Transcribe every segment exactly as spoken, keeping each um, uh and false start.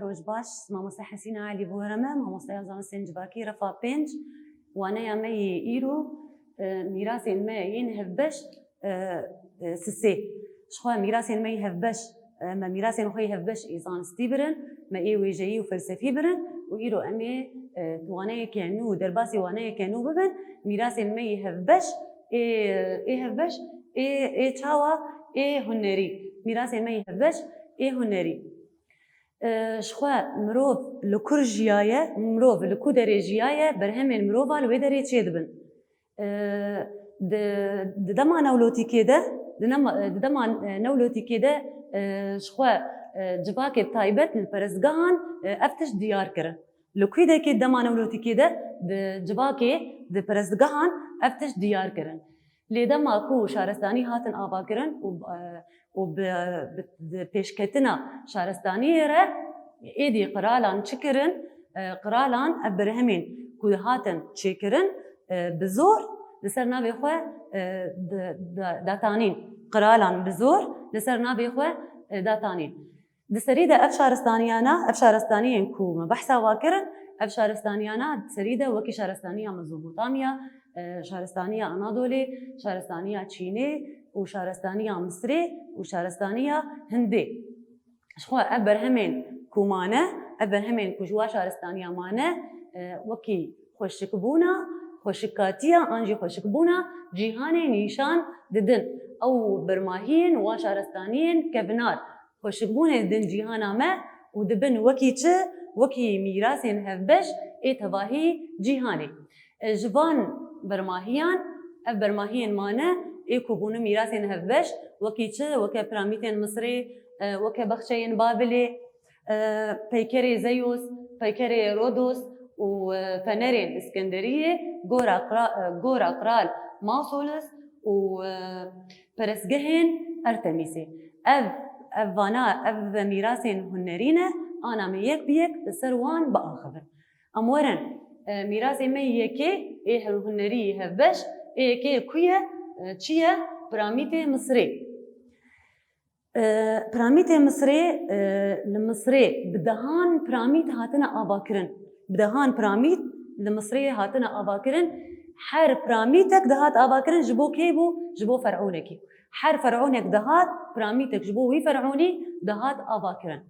Roj baş, mamoste Hesîna Elî bi we re me, mamosteya zanistên civakî refa pênc. Waneya me yê îro, e, mîrasên me yên hevbeş, e, e, sisê. Ji xwe mîrasên me yê hevbeş, e, me mîrasên xwe yê hevbeş ê zanistî birin, me ê wêjeyî û felsefî birin û îro em ê, e, waneyeke nû, derbasî waneyeke nû bibin. Mîrasên me yê hevbeş ê, ê hevbeş ê, ê çawa, ê hunerî. Mîrasên me yê hevbeş ê hunerî. E, ji xwe mirov li kur jiyaye, mirov li ku derê jiyaye, berhemên mirovan li wê derê çêdibin. E, di, di dema newlotîkê de, di nema, di dema, e, newlotîkê de, e, ji xwe, e, civakê taybet li perestgehan, e, ev tişt diyar kirin. Li kûdekê dema newlotîkê de, di civakê, di perestgehan ev tişt diyar kirin. Lê dema ku şaristanî hatin avakirin û, e, û bi, bi, bi pêşketina şaristaniyê re êdî qiralan çi kirin? E, qiralan ev berhemên ku hatin çêkirin, e, bi zor li ser navê xwe, e, di, di, datanîn. Qiralan bi zor li ser navê xwe, e, datanîn. Di serî de ev şaristaniyana, ev şaristaniyên ku me behsa wa kirin, ev şaristaniyana di serî de wekî şaristaniya Mezopotamya, e, şaristaniya Anadolê, şaristaniya Çînê û şaristaniya Misrê û şaristaniya Hindê. Ji xwe ev berhemên ku mane, ev berhemên ku ji wa şaristaniya mane, e, wekî xweşikbûna, xweşikkatiya an jî xweşikbûna cîhanê nîşan didin. Ew bermahiyên wa şaristaniyên kevnar xweşikbûnê didin cîhana me û dibin wekî çi? Wekî mîrasên hevbeş ê tevahî cîhanê. E, ji van bermahiyan, ev bermahiyên mane ê ku bûne mîrasên hevbeş, wekî çi? Weke piramîtên Misirê, e, weke baxçeyên Babilê, e, peykerê Zeyos, peykerê Rodos û, e, fenerên Iskenderiyê, gora qra-, e, gora qral Mausolus û, e, perestgehên Artemîsê. Ev, ev vana, ev mîrasên hunerî ne, ana me yek bi yek li ser wan biaxivin. Em werin, e, mîrasê me yekê ê hev-, hunerî hevbeş, ê yekê ku ye, e, çi ye? Piramîtê Misirê. E, piramîtê Misirê, e, li Misirê bi dehan piramît hatine avakirin. Bi dehan piramît li Misirê hatine avakirin. Her piramîtek dihat avakirin ji bo kê bû? Ji bo fer'ûnekî. Her fer'ûnek dihat, piramîtek ji bo wî fer'ûnî dihat avakirin.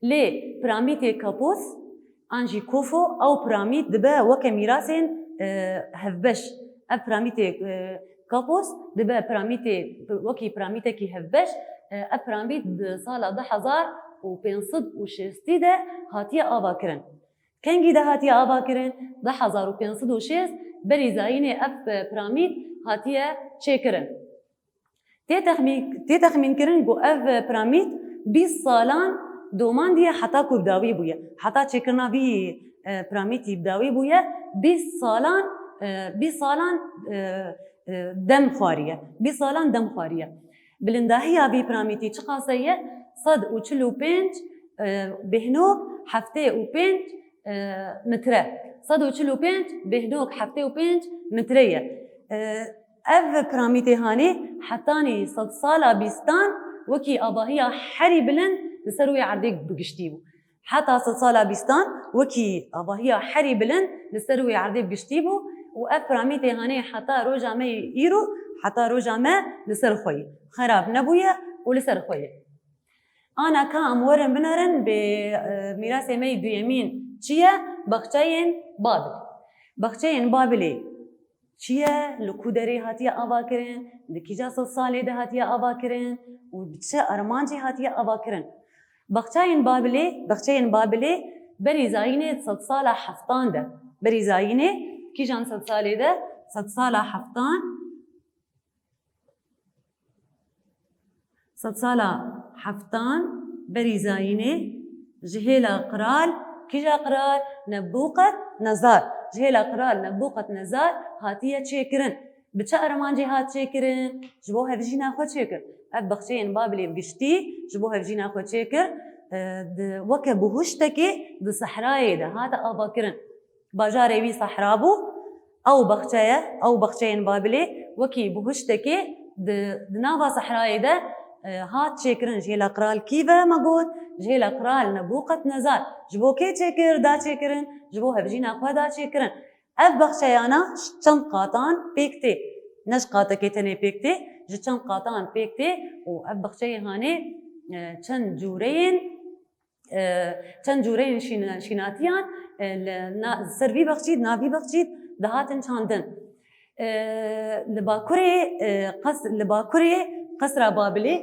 Lê piramîtê Kapos an jî Kofo, ew piramît dibe weke mîrasên, e, hevbeş. Ev piramîtê, e, Kapos dibe piramîtê, wekî piramîtekî hevbeş, e, ev piramît di sala du hezar û pênc sed û şêstî de hatiye avakirin. Kengî de hatiye avakirin? Du hezar û pênc sed û şêst berî zayînê ev, e, piramît hatiye çêkirin. Tê texmîn, tê texmînkirin ku ev piramît bîst salan domandiye heta ku bi dawî bûye. Heta çêkirina vî, e, piramîtî bi dawî bûye, bîst salan, e, bîst salan, e, e, dem xwariye. Bîst salan dem xwariye. Bilindahiya vî piramîtî çiqase ye? Sed û çil û pênc, e, bêhnog heftê û pênc, e, metre. Sed û çil û pênc bêhnog heftê û pênc metre ye. E, Ev piramîtê hanê hetanî sedsala bîstan wekî avahiya herî bilind li ser wê erdê bi giştî bû. Heta sedsala bîstan wekî avahiya herî bilind li ser wê erdê bi giştî bû û ev piramîtê hanê heta roja me yê îro, heta roja me li ser xwe yê. Xerab nebûye û li ser xwe yê. Ana ka em werin binerin bê, e, mîrasê me yê duyemîn çi ye? Baxçeyên Babilê. Baxçeyên Babilê çi ye? Li ku derê hatiye avakirin? Di kîja sedsalê de hatiye avakirin? Û bi çi armancê hatiye avakirin? Baxçeyên Babilê, baxçeyên Babilê berî zayînê sedsala heftan de. Berî zayînê kîjan sedsalê de? Sedsala heftan. Sedsala heftan berî zayînê ji hêla qral, kîja qral? Nebûqet Nezar. Ji hêla qral Nebûqet Nezar hatiye çêkirin. Bi çi armancê hat çêkirin? Ji bo hevjîna xwe çêkir. Ev baxçeyên Babilê bi giştî ji bo hevjîna xwe çêkir. E, di, weke buhuştekê di sehrayê de hate avakirin. Bajarê wî sehra bû. Ew baxçe ye, ew baxçeyên Babilê wekî buhuştekê di, di nava sehrayê de, e, hat çêkirin. Ji hêla qral kî ve me got? Ji hêla qral Nebûqetnezar. Ji bo kê çêkir, da çêkirin? Ji bo hevjîna xwe da çêkirin. Ev baxçeyana ji çend qatan pêk tê. Ne ji qatekê tenê pêk tê, ji çend qatan pêk tê û ev baxçeyê hanê, e, çend cûreyên, e, çend cûreyên şîn-, şînatiyan, e, li na-, ser vî baxçî, di nav vî baxçî dihatin çandin. E, li bakurê, e, qes-, li bakurê Qesra Babilê,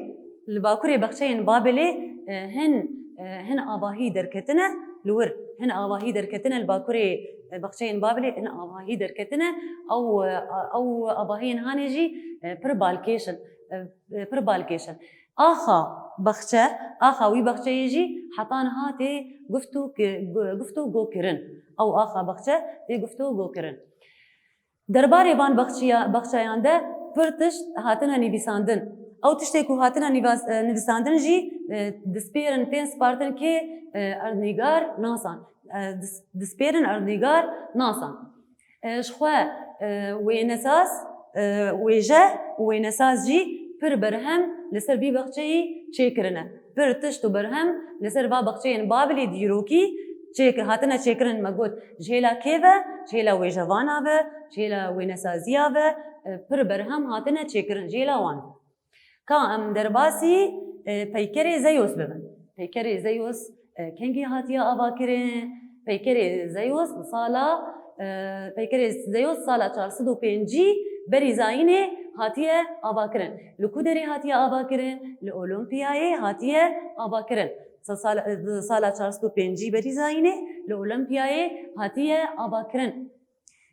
li bakurê baxçeyên Babilê, e, hin, e, hin avahî derketine li wir, hin avahî derketine li bakurê, e, baxçeyên Babilê, hin avahî derketine, ew, e, ew avahiyên hanê jî, e, pir balkêş in, e, e, pir balkêş in. Axa baxçe, axa wî baxçeyê jî heta niha tê guftû ki-, gu-, guftûgokirin. Ew axa baxçe tê guftûgokirin. Derbarê van baxçiya-, baxçeyan de pir tişt hatine nivîsandin. Ew tiştê ku hatine nivas-, e, nivîsandin jî, e, dispêrin tên spartin kê, e, erdnîgar nasan. E, dis-, dispêrin erdnîgar nasan. E, ji xwe, e, wênesaz, e, wêje û wênesaz jî pir berhem li ser vî baxçeyî çêkirine. Pir tişt û berhem li ser va baxçeyên Babilê dîrokî çêk-, hatine çêkirin, me got, ji hêla kê ve, ji hêla wêjevana ve, ji hêla wênesaziya ve, e, pir berhem hatine çêkirin, ji hêla wan. Ka em derbasî, e, peykerê Zeyos bibin. Peykerê Zeyos, e, kengî hatiye avakirin? Peykerê Zeyos sala, e, peykerê Zeyos sala çar sed û pêncî berî zayînê hatiye avakirin. Li ku derê hatiye avakirin? Li Olimpiyayê hatiye avakirin. Sa-, sala, e, sala çar sed û pêncî berî zayînê li Olimpiyayê hatiye avakirin.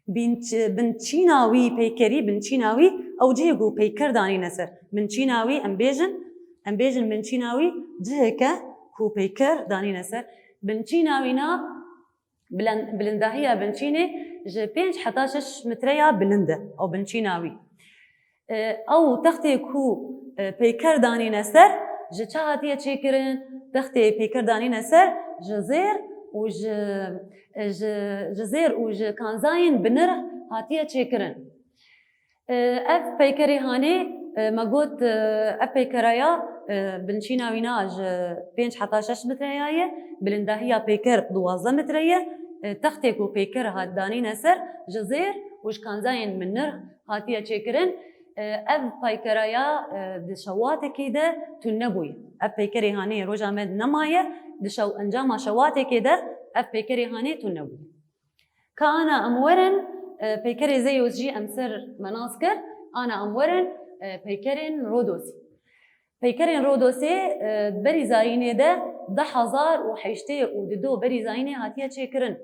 Binç-, binçîna wî peykerî, binçîna wî, ew cihê ku peyker danîne ser. Binçîna wî, em bêjin, em bêjin binçîna wî ciheke ku peyker danîne ser. Binçîna wî na bilen-, bilindahiya binçînê ji pênc heta şeş metreya bilind e, ew binçîna wî. E, ew textê ku, e, peyker danîne ser, ji çi hatiye çêkirin? Textê peyker danîne ser ji zêr û ji, e, ji, ji zêr û ji kanzayên bi nirx hatiye çêkirin. E, ev peykerê hanê, e, me got, e, ev peykera ya, e, binçîna wî na ji pênc heta şeş metreya ye, bilindahiya peyker duwazdeh metre ye, e, textê ku peyker hat danîne ser ji zêr û ji kanzayên bi nirx hatiye çêkirin. E, ev peykera ya, e, di şewatekê de tune bûye. Ev peykerê hanê roja me nemaye, di şew-, encama şewatekê de ev peykerê hanê tune bûye. Ka ana em werin, e, peykerê Zeyos jî em ser me nas kir, ana em werin, e, peykerên Rodosê. Peykerên Rodosê, e, berî zayînê de du hezar û heştê û du berî zayînê hatiye çêkirin.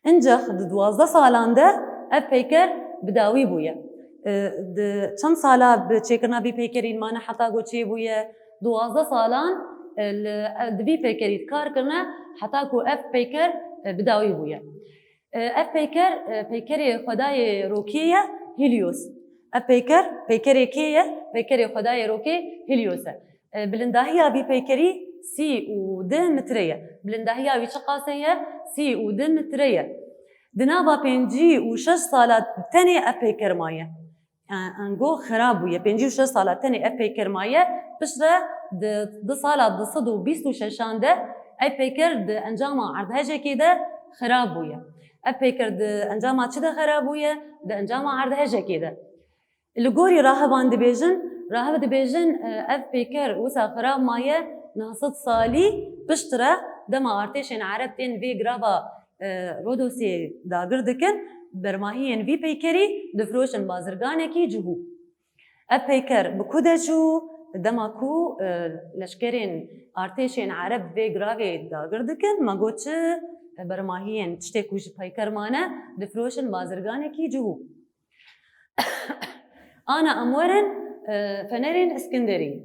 Incex di duwazdeh salan de ev peyker bi dawî bûye. E, di çend sala bi çêkirina vî peykerî mane heta ku çêbûye, duwazdeh salan, e, li, e, di vî peykerî kar kirine heta ku ev peyker, e, bi dawî bûye. E, ev peyker, e, peykerê xwedayê rokê ye, Helios. Ev peyker, peykerê kê ye? Peykerê xwedayê rokê Helios e. E, bilindahiya vî peykerî sî û du metre ye. Bilindahiya wî çiqas e ye? Sî û du metre ye. Di nava pêncî û şeş sala tenê ev peyker maye. E, ango xirab bûye. Pêncî û şeş sala tenê ev peyker maye. Piştre di, di sala du sed û bîst û şeşan de ev peyker di encama erdhejekê de xirab bûye. Ev peyker di encama çi de xirab bûye? Di encama erdhejekê de. Li gorî rahiban dibêjin, rahib dibêjin, e, ev peyker wisa xirab maye neh sed salî piştre dema artêşên Ereb tên vê girava, e, Rodosê dagir dikin, bermahiyên vî peykerî difiroşin bazirganekî cihû. Ev peyker bi ku de çû? Dema ku, e, leşkerên artêşên Ereb vê giravê dagir dikin, me got çi? E, bermahiyên tiştê ku ji peyker mane difiroşin bazirganekî cihû. Ana em werin, e, fenerên Iskenderî.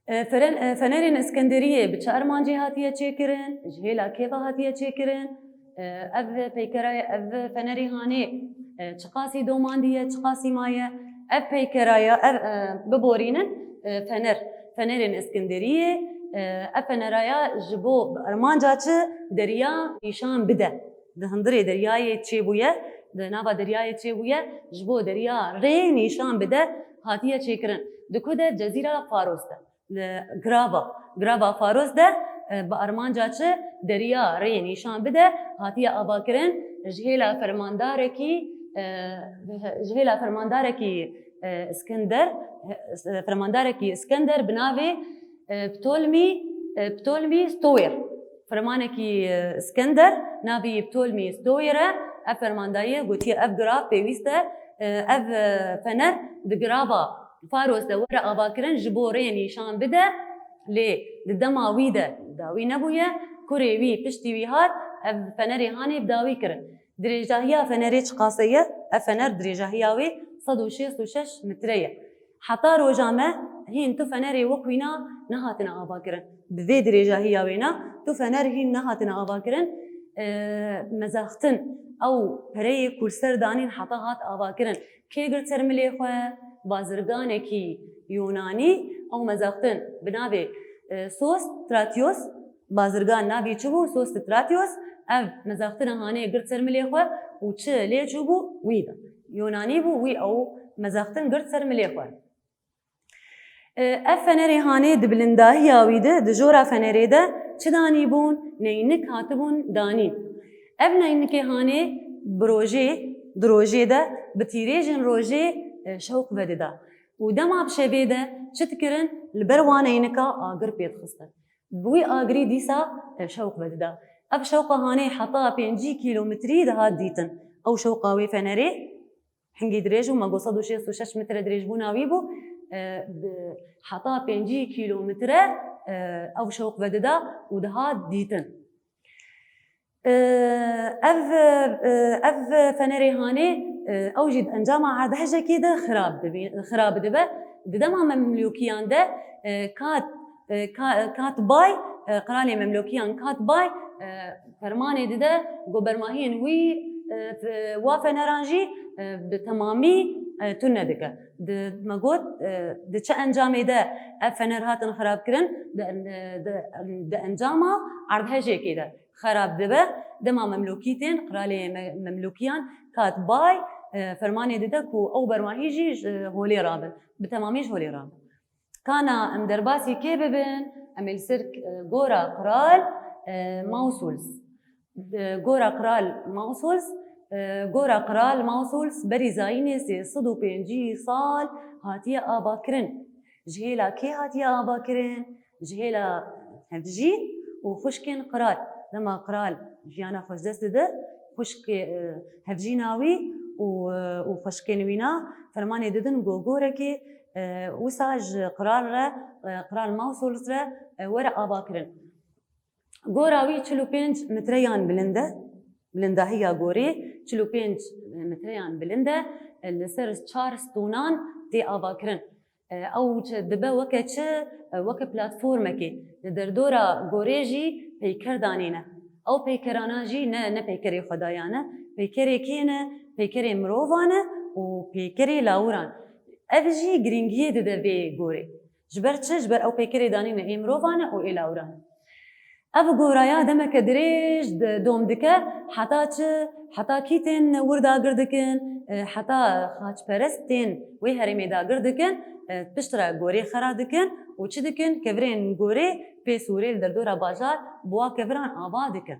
E, feren-, e, fenerên Iskenderiyê bi çi armancê hatiye çêkirin? Ji hêla kê ve hatiye çêkirin? E, ev peykera, ev fenerê hanê, e, çiqasî domandiye, çiqasî maye? Ev peykera ya, ev, e, biborînin, e, fener, fenerên Iskenderiyê, e, ev fenera ya ji bo bi armanca çi? Deriya nîşan bide. Di hundirê deryayê çêbûye, di nava deryayê çêbûye, ji bo derya rê nîşan bide, hatiye çêkirin. Di ku de? Cezîra Faros de. Li Girava, Girava Faros de, e, bi armanca çi? Derya rê nîşan bide, hatiye avakirin. Ji hêla fermandarekî, e, ji hêla fermandarekî, e, Iskender, e, fermandarekî Iskender bi navê, e, Ptolmî, e, Ptolmî Stoyer. Fermanekî, e, Iskender, navê Ptolmî Stoyer e. Ev fermandayê gotiye, ev girav pêwîst e, e, ev, e, fener di Girava Faros de were avakirin, ji bo rê nîşan bide, lê di dema wî de dawî nebûye, kurê wî piştî wî hat, ev fenerê hanê bi dawî kirin. Dirêjahiya fenerê çiqase ye? Ev fener dirêjahiya wê sed û şêst û şeş metre ye. Heta roja me hîn tu fenerê wek wîna nehatine avakirin. Bi vê dirêjahiya wêna tu fener hîn nehatine avakirin. E, mezaxtin, ew pereyê ku li ser danîn heta hat avakirin. Kê girt ser milê xwe? Bazirganekî Yûnanî, ew mezaxtin bi navê, e, Sostratios, bazirgan navê çi bû? Sostratios, ev mezaxtina hanê girt ser milê xwe û çi lê çûbû? Wî da. Yûnanî bû, wî ew mezaxtin girt ser milê xwe. E, ev fenerê hanê di bilindahiya wî de, di jora fenerê de çi danîbûn? Neynik hatibûn danîn. Ev neynikê hanê bi rojê, di rojê de, bi tîrêjên rojê, e, şewq vedida. Û dema bi şevê de çi dikirin? Li ber wan neynika agir pê dixistin. Bi wî agirî dîsa, e, şewq vedida. Ev şewqa hanê heta pêncî kîlometrî dihat dîtin. Ew şewqa wê fenerê hingî dirêj bû, me got sed û şêst û şeş metre dirêjbûna wî bû. E, bi heta pêncî kîlometre, e, ew şewq vedida û dihat dîtin. E, ev, e, ev fenerê hanê, e, ew jî di encama erdhejekê de xirab dibe, xirab dibe. Di dema Memlûkiyan de, e, Kat, e, Ka-, Katbay, e, qralê Memlûkiyan Katbay, e, fermanê dide ku bermahiyên wî, e, f-, wa feneran jî, e, bi temamî, e, tune dike. Di, me got, e, di çi encamê de ev fener hatin xirabkirin? Di, di, di encama erdhejekê de xerab dibe. Dema Memlûkî tên, qralê Me-, Memlûkiyan Katbay, e, fermanê dide ku ew bermahî jî ji holê rabin. Bi temamî ji holê rabin. Kana em derbasî kê bibin? Em ê li ser, e, gora Qral, e, Mausuls. E, gora Qral Mausuls, e, gora Qral Mausuls berî zayînê sê sed û pêncî sal hatiye avakirin. Ji hêla kê hatiye avakirin? Ji hêla hevjîn û xwişkên qral. Dema qral jiyana xwe ji dest dide, xwişkê, e, hevjîna wî û, e, û xwişkên wîna fermanê didin ku gorekê, e, wisa ji qral re, e, qral Mausols re, e, were avakirin. Gora wî çil û pênc metreyan bilind e, bilindahiya gorê çil û pênc metreyan bilind e, e, li ser çar stûnan tê avakirin. E, ew çi dibe weke çi, e, weke platformekê. Li derdora gorê jî peyker danîne. Ew peykerana jî ne, ne peykerê xwedayane, peykerê kê ne, peykerê mirovan e û peykerê lawiran. Ev jî girîngiyê dide vê gorê. Ji ber çi? Ji ber ew peykerê danîne ê mirovan e û ê lawiran e. Ev goraya demeke dirêj di-, dom dike, heta çi, heta kî tên wir dagir dikin, e, heta xaçperest tên wê herêmê dagir dikin, e, piştre gorê xera dikin û çi dikin? Kevirên gorê pê sûrê li derdora bajar bi wa keviran ava dikin.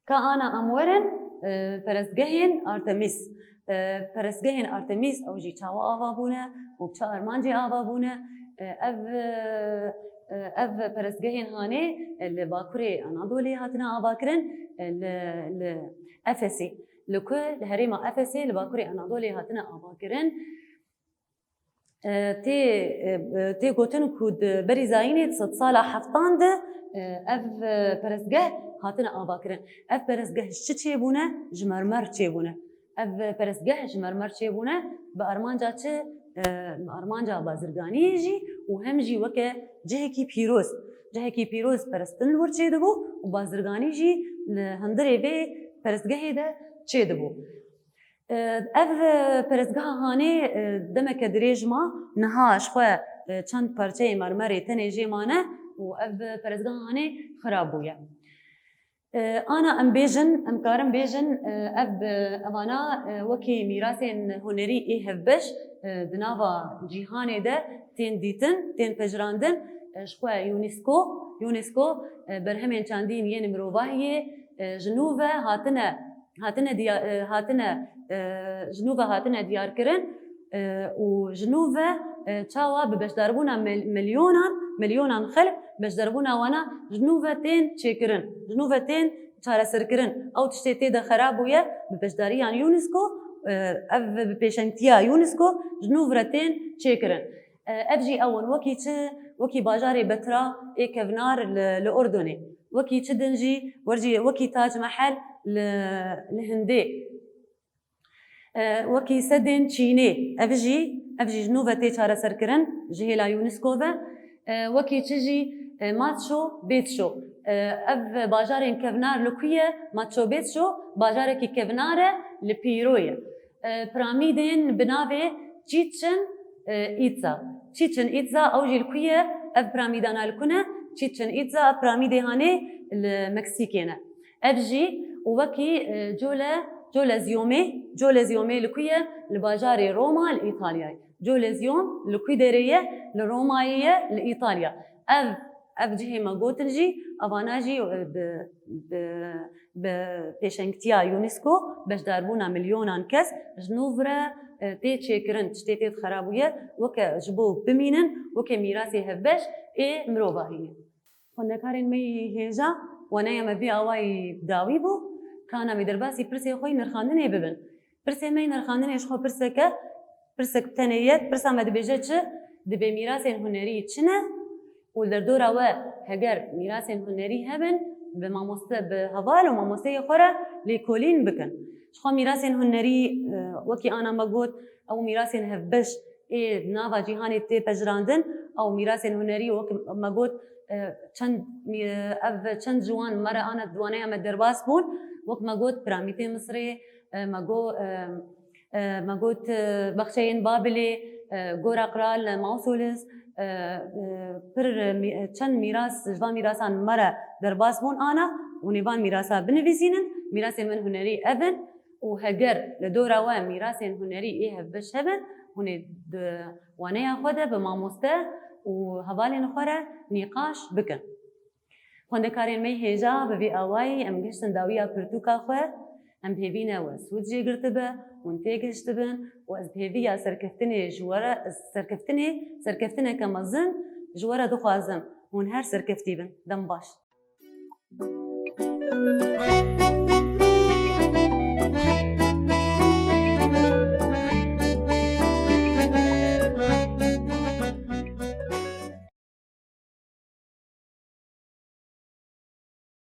Ka ana em werin, e, perestgehên Artemîs. E, perestgehên Artemîs ew jî çawa ava bûne û bi çi armancê ava bûne? E, ev, e, ev perestgehên hanê, e, li bakurê Anadolê hatine avakirin, e, li, li Efesê. Li ku? Li herêma Efesê li bakurê Anadolê hatine avakirin. E, tê, e, e, tê gotin ku di berî zayînê di sedsala heftan de, e, ev, e, perestgeh hatine avakirin. Ev perestgeh ji çi çêbûne? Ji mermer çêbûne. Ev perestgeh ji mermer çêbûne, bi armanca çi? E, bi armanca bazirganiyê jî û hem jî weke cihekî pîroz. Cihekî pîroz perestin li wir çêdibû û bazirganî jî li hundirê vê perestgehê de çêdibû. E, ev, e, perestgeha hanê, e, demeke dirêj ma, niha ji xwe, e, çend parçeyê mermerê tenê jê mane û ev perestgeha hanê xirab bûye. E, ana em bêjin, em karin bêjin, e, ev, e, evana, e, wekî mîrasên hunerî ê hevbeş, e, di nava cîhanê de tên dîtin, tên pejirandin, e, ji xwe UNESCO, UNESCO, e, berhemên çandîn yên mirovahiyê, e, ji nû ve hatine, hatine diya-, e, hatine, e, ji nû ve hatine diyarkirin, e, û ji nû ve, e, çawa bi beşdarbûna mil-, milyonan, milyonan xelk beşdarbûna wana ji nû ve tên çêkirin, ji nû ve tên çareserkirin. Ew tiştê tê de xera bûye, bi beşdariya UNESCO, e, ev bi pêşengtiya UNESCO ji nû ve tên çêkirin. E, ev jî ew in wekî çi, wekî bajarê Betra ê kevnar li, li Urdunê, wekî çi din jî, wer jî wekî Tac Mehel li, li Hindê. E, wekî sedên Çînê, ev jî, ev jî ji nû ve tê çareserkirin ji hêla UNESCO ve. E, wekî çi jî, e, Machu Picchu. E, ev bajarên kevnar li ku ye? Machu Picchu bajarekî kevnar e, li Pîro ye. E, piramîdên bi navê Chichen, e, Itza. Chichen Itza, ew jî li ku ye? Ev piramîdana li ku ne? Chichen Itza, ev piramîdê hanê li Meksîkê ne. Ev jî û wekî, e, Cole, Coleziyomê, Coleziyomê li ku ye? Li bajarê Roma, li Îtalyayê. Coleziyom li ku derê ye? Li Romayê ye, li Îtalya. Ev, ev cihê me gotin jî, evana jî, e, bi, bi, bi pêşengtiya UNESCO beşdarbûna milyonan kes ji nû ve, e, tê çêkirin, tiştê tê xera bûye, weke ji bo bimînin, weke mîrasê hevbeş ê mirovahiyê. Xwendekarên me yî hêja, waneya me vê awayî bi dawî bû, kana me derbasî pirsê xwe yî nirxandinê bibin. Pirsê me yî nirxandinê ji xwe pirseke, pirsek bi tenê ye, pirsa me dibêje çi? Dibê mîrasên hunerî çi ne? Û li derdora we heger mîrasên hunerî hebin, bi mamoste, bi heval û mamosteyê xwe re lêkolîn bikin. Ji xwe mîrasên hunerî, e, wekî ana me got, ew mîrasên hevbeş ê nava cîhanê tê pejirandin, ew mîrasên hunerî wek me got, e, çend mî-, ev çend ciwan me re ana di waneya me derbas bûn, wek me got, piramîtê Misirê, e, me got, e, e, me got, e, baxçeyên Babilê, e, Gora Qral, e, Mausoleos, e, e, pir, e, mî-, e, çend mîras, ji van mîrasan me re derbas bûn ana, hûn ê van mîrasa binivîsînin, mîrasên min hunerî ev in. Û heger li dora we mîrasên hunerî ê hevbeş hebin, hûn ê di waneya xwe de bi mamoste û hevalên xwe re nîqaş bikin. Xwendekarên me yî hêja, bi vî awayî em gihiştin dawiya pirtûka xwe. Em bi hêvî ne we sûd jê girtibe, hûn têgihiştibin û ez bi hêviya serkeftinê ji we re, serkeftinê, serkeftineke mezin ji we re dixwazim. Hûn her serkeftî bin. Dem baş.